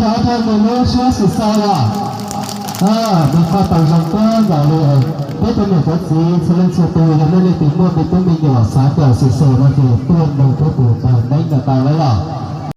Thov rau nws lub suab xwm txheej los, nws qhov tau zoo kawg nkaus li. Peb cov niam cov txiv txhua leej txhua tus, yog nej leej twg muaj me tub me nyuam xav kawm xwm txheej no ces tuaj nrog peb tus pawg neeb no tau lawm los.